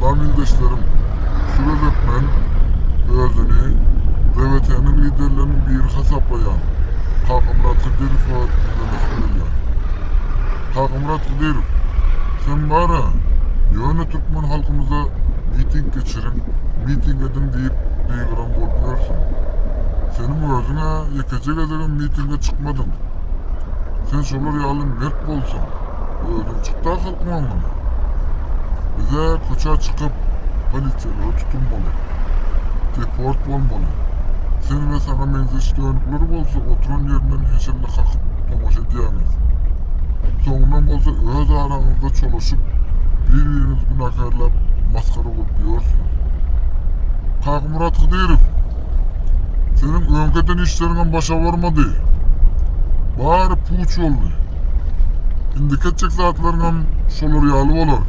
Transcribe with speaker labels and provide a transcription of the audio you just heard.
Speaker 1: Salam ildeşlerim! Şu gezek men özüni DWT-niň liderleriniň biri hasaplaýan Kakamyrat Hydyrowa ýüzlenesim gelýär. Kakamyrat Hydyrow, sen bar-a, ýöne türkmen halkymyza miting geçiriň, miting ediň diýip gygyran bolup ýörsüň. Seniň özüň-ä ýekeje gezegem mitinge çykmadyň. Sen şolar ýaly mert bolsaň, Özüň çykda halkyň öňüne. Bize köçä çykyp polisiýalara tutulmaly. Deport bolmaly. Sen we saňa meňzeş dönükler bolsa oturan ýerinden heşelle kakyp tomaşa edýäňiz. Soňundan bolsa öz araňyzda çolaşyp bir-biriňizi günäkärläp masgara bolup ýörsüňiz. Kakamyrat Hydyrow, seniň öňki eden işleriňem başa barmady. Bary puç boldy. Indiki etjek zatlaryňam şolar ýaly bolar.